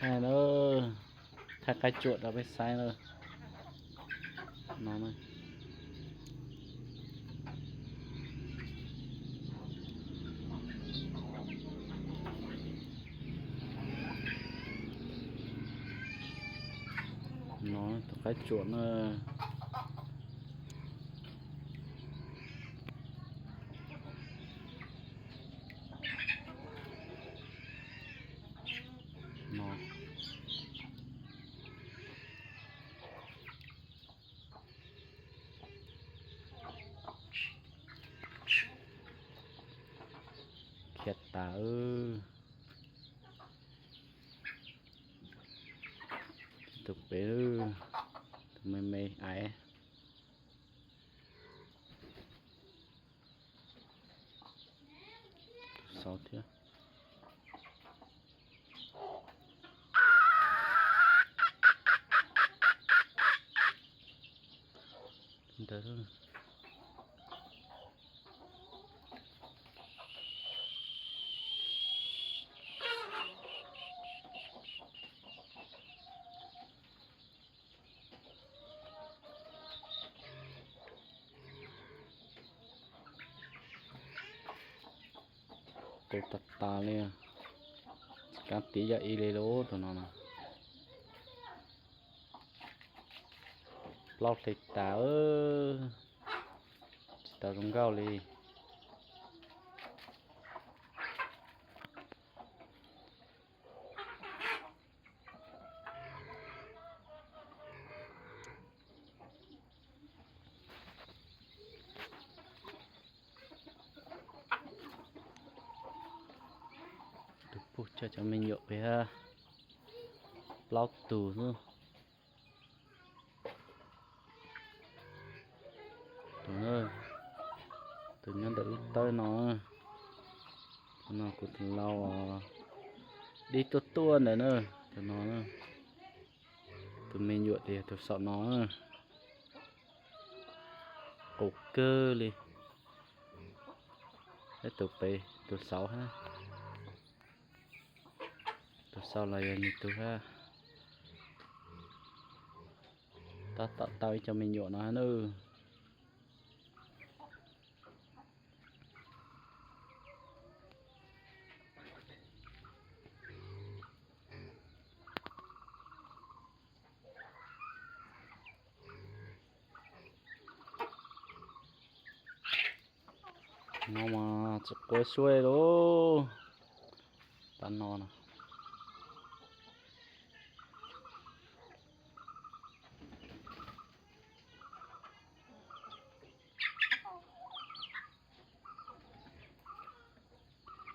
Thaij qaib tsuam rau peb saib na. No, no tus qaib tsuam na. No, khiav tas. Tus pem, tus me me aiv. Tus xauv thiab. Ntawd. Tus tas tas li, tsis kav tiav yog ib li lauj tus no na. Plaub hle tas, tsis tau zoo nkauj li. Tus pug coj cov me nyuam pem, plaub tus xwb. Tus, tus nyob ntawm lub tawb no, tus no kuv tus lau dib tuaj tuaj ntawd na, tus no. Tus me nyuam ces yog tus saum no, qus kawg li. Ib tus pem tus xauv hab, tus xauv los yog nws tus hab. Tab tom tau ib co me nyuam no hab na. No mas tsis quav suab li lauj. Tab no no.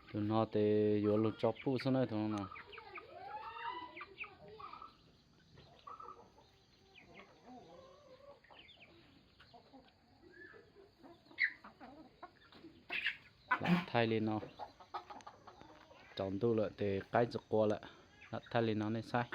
Tus no ces yuav lug tso puj xwb na tus no no. Lam thaij li no, tsaus ntuj lawm ces qaib tsis qua lawm, lam thaij li no nej saib.